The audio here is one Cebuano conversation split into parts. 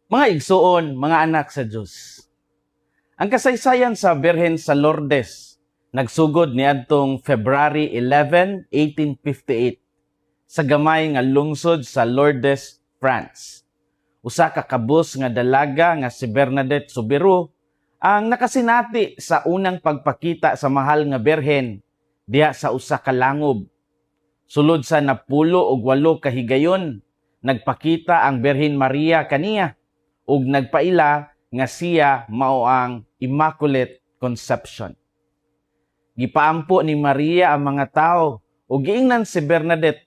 Mga igsuon, mga anak sa Dios. Ang kasaysayan sa Birhen sa Lourdes nagsugod niadtong February 11, 1858 sa gamay nga lungsod sa Lourdes, France. Usa ka kabus nga dalaga nga si Bernadette Soubirous ang nakasinati sa unang pagpakita sa Mahal nga Birhen diha sa usa ka langob. Sulod sa 98 ka higayon, nagpakita ang Birhen Maria kaniya ug nagpaila nga siya mao ang Immaculate Conception. Gipaampo ni Maria ang mga tao ug giingnan si Bernadette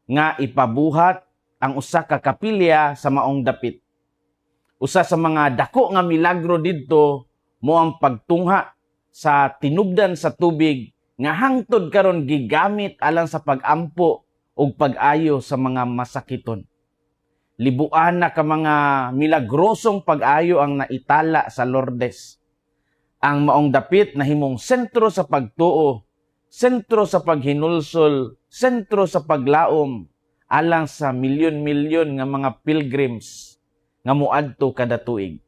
nga ipabuhat ang usa ka kapilya sa maong dapit. Usa sa mga dako nga milagro didto mao ang pagtungha sa tinubdan sa tubig nga hangtod karon gigamit alang sa pag-ampo ug pag-ayo sa mga masakiton. Libuan na ka mga milagrosong pag-ayo ang naitala sa Lourdes. Ang maong dapit nahimong sentro sa pagtuo, sentro sa paghinulsol, sentro sa paglaom alang sa milyon-milyon nga mga pilgrims nga moadto kada tuig.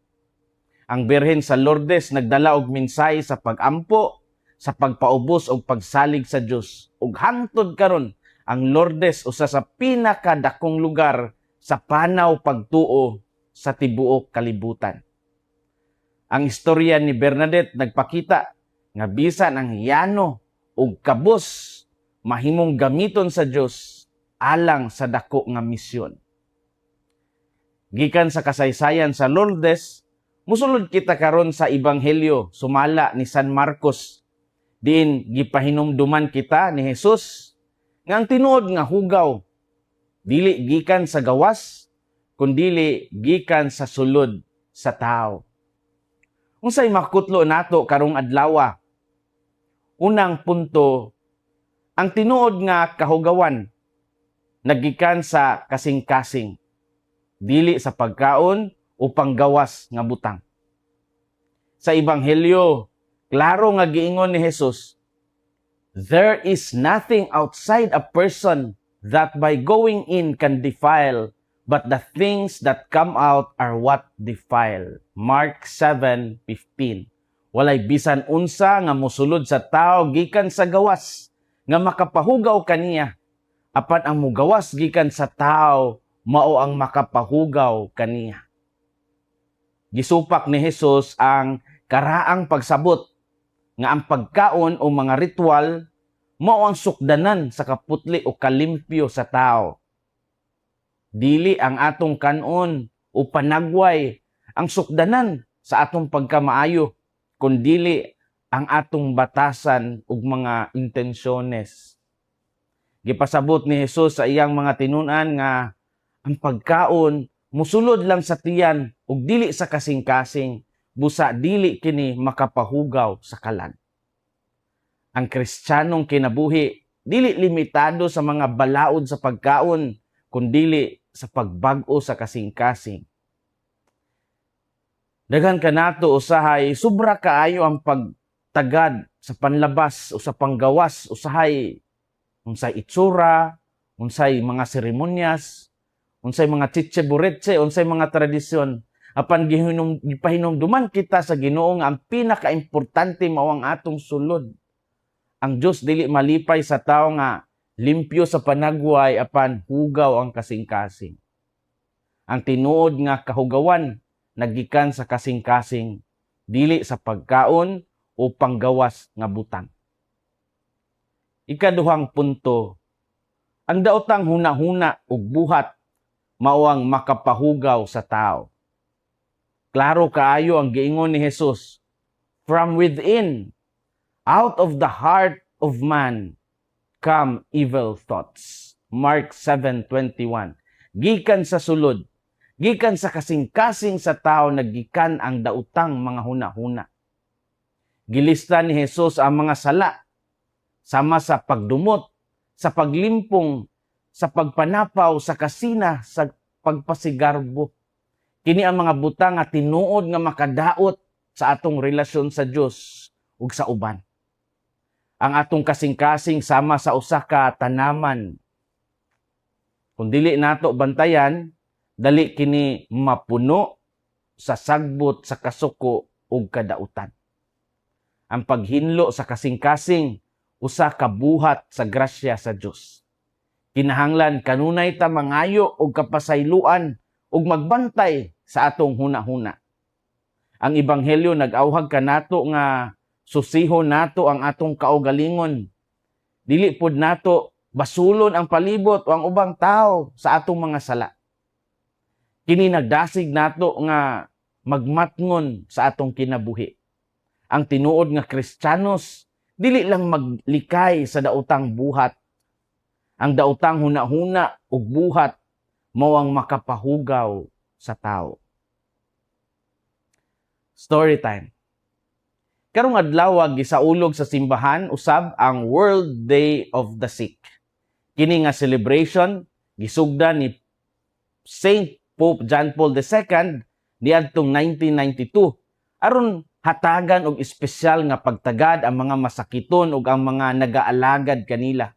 Ang Birhen sa Lourdes nagdala og mensahe sa pag-ampo, sa pagpaubos og pagsalig sa Dios. Ug hangtod karon, ang Lourdes usa sa pinakadakong lugar sa panaw pagtuo sa tibuok kalibutan. Ang istorya ni Bernadette nagpakita nga bisan ang yano ug kabus mahimong gamiton sa Dios alang sa dako nga misyon. Gikan sa kasaysayan sa Lourdes, musulod kita karon sa Ebanghelyo sumala ni San Marcos. Diin gipahinumduman kita ni Jesus nga ang tinuod nga hugaw dili gikan sa gawas, kundili gikan sa sulod sa tao. Unsay makutlo nato karong adlawa? Unang punto, ang tinuod nga kahugawan nagikan sa kasing-kasing, dili sa pagkaon o panggawas nga butang. Sa Ebanghelyo, klaro nga giingon ni Jesus, "There is nothing outside a person that by going in can defile, but the things that come out are what defile." Mark 7:15. Walay bisan unsa nga mosulod sa tao gikan sa gawas nga makapahugaw kaniya, apan ang mugawas gikan sa tao mao ang makapahugaw kaniya. Gisupak ni Jesus ang karaang pagsabot nga ang pagkaon o mga ritual mao ang sukdanan sa kaputli o kalimpyo sa tao. Dili ang atong kanon o panagway ang sukdanan sa atong pagkamaayo, kundili ang atong batasan ug mga intensyones. Gipasabot ni Jesus sa iyang mga tinun-an nga ang pagkaon musulod lang sa tiyan ug dili sa kasing-kasing, busa dili kini makapahugaw sa kalag. Ang Kristiyanong kinabuhi dili limitado sa mga balaod sa pagkaon, kundili sa pagbag-o sa kasing-kasing. Daghan kanato usahay sobra kaayo ang pagtagad sa panlabas o sa panggawas, usahay unsay itsura, unsay mga seremonyas, unsay mga chiche-boritche, unsay mga tradisyon. Apan gipahinumduman kita sa Ginoo nga ang pinakaimportante mao ang atong sulod. Ang Dios dili malipay sa tao nga limpyo sa panagway apan hugaw ang kasing-kasing. Ang tinuod nga kahugawan nagikan sa kasing-kasing, dili sa pagkaon o panggawas nga butang. Ikaduhang punto, ang daotang hunahuna ug buhat mao ang makapahugaw sa tao. Klaro kaayo ang giingon ni Jesus, "From within, out of the heart of man, come evil thoughts." Mark 7:21. Gikan sa sulod, gikan sa kasing-kasing sa tao nagikan ang daotang mga hunahuna. Gilista ni Jesus ang mga sala sama sa pagdumot, sa paglimpong, sa pagpanapaw, sa kasina, sa pagpasigarbo. Kini ang mga butang nga tinuod nga makadaot sa atong relasyon sa Dios ug sa uban. Ang atong kasing-kasing sama sa usa ka tanaman. Kung dili nato bantayan, dali kini mapuno sa sagbot sa kasuko ug kadautan. Ang paghinlo sa kasing-kasing usa ka buhat sa grasya sa Dios. Kinahanglan kanunay ta mangayo og kapasayloan ug magbantay sa atong huna-huna. Ang ebanghelyo nag-awhag kanato nga susihon nato ang atong kaugalingon. Dili pod nato basulon ang palibot o ang ubang tao sa atong mga sala. Kini nagdasig nato nga magmatngon sa atong kinabuhi. Ang tinuod nga Kristiyanos dili lang maglikay sa daotang buhat. Ang daotang huna-huna ug buhat mao ang makapahugaw sa tao. Story time. Karong adlaw, gisaulog sa simbahan usab ang World Day of the Sick. Kini nga celebration gisugdan ni Saint Pope John Paul II niadtong 1992 aron hatagan og espesyal nga pagtagad ang mga masakiton ug ang mga nagaalagad kanila.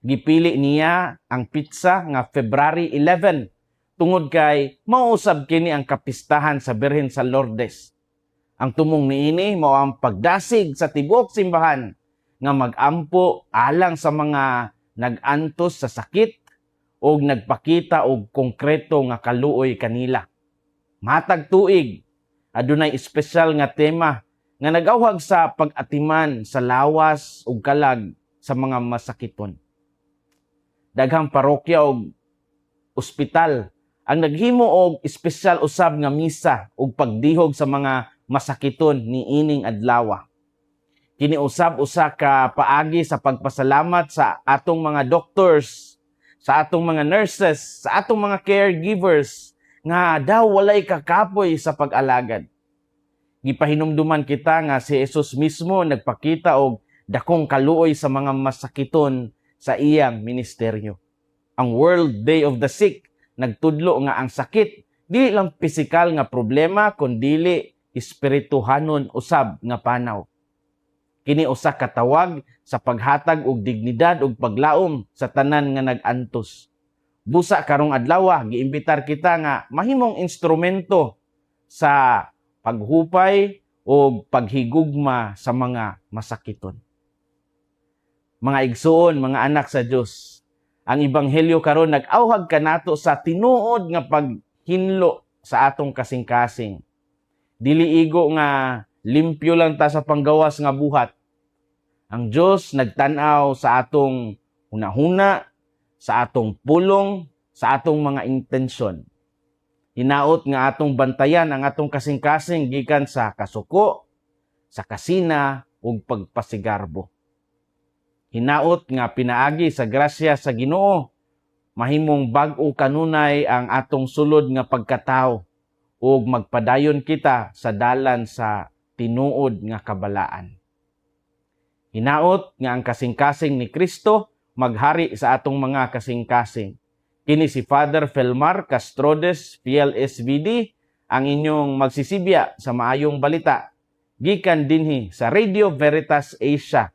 Gipili niya ang petsa nga February 11 tungod kay mao usab kini ang kapistahan sa Birhen sa Lourdes. Ang tumong niini mao ang pagdasig sa tibuok simbahan nga magampo alang sa mga nag-antos sa sakit og nagpakita og konkreto nga kaluoy kanila. Matag tuig adunay espesyal nga tema nga nag-awhag sa pag-atiman sa lawas ug kalag sa mga masakiton. Daghang parokya og ospital ang naghimo og espesyal usab nga misa ug pagdihog sa mga masakiton niining adlaw. Kini usab usa ka paagi sa pagpasalamat sa atong mga doctors, sa atong mga nurses, sa atong mga caregivers nga daw walay kakapoy sa pag-alagad. Gipahinumduman kita nga si Jesus mismo nagpakita og dakong kaluoy sa mga masakiton sa iyang ministeryo. Ang World Day of the Sick nagtudlo nga ang sakit dili lang pisikal nga problema kundili espirituhanon usab nga panaw. Kini usa ka tawag sa paghatag og dignidad ug paglaom sa tanan nga nag-antos. Busa karong adlaw, giimbitar kita nga mahimong instrumento sa paghupay o paghigugma sa mga masakiton. Mga igsuon, mga anak sa Dios, ang ebanghelyo karon nag-awhag kanato sa tinuod nga paghinlo sa atong kasing-kasing. Dili igo nga limpyo lang ta sa panggawas nga buhat. Ang Dios nagtan-aw sa atong hunahuna, sa atong pulong, sa atong mga intensyon. Hinaot nga atong bantayan ang atong kasing-kasing gikan sa kasuko, sa kasina ug pagpasigarbo. Hinaot nga pinaagi sa grasya sa Ginoo, mahimong bag-o kanunay ang atong sulod nga pagkatao ug magpadayon kita sa dalan sa tinuod nga kabalaan. Hinaot nga ang kasing-kasing ni Kristo maghari sa atong mga kasing-kasing. Kini si Father Felmar Castrodes, PLSVD, ang inyong magsisibya sa maayong balita gikan dinhi sa Radio Veritas Asia.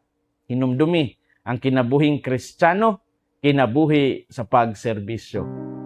Hinumdumi ang kinabuhing Kristiyano, kinabuhi sa pagserbisyo.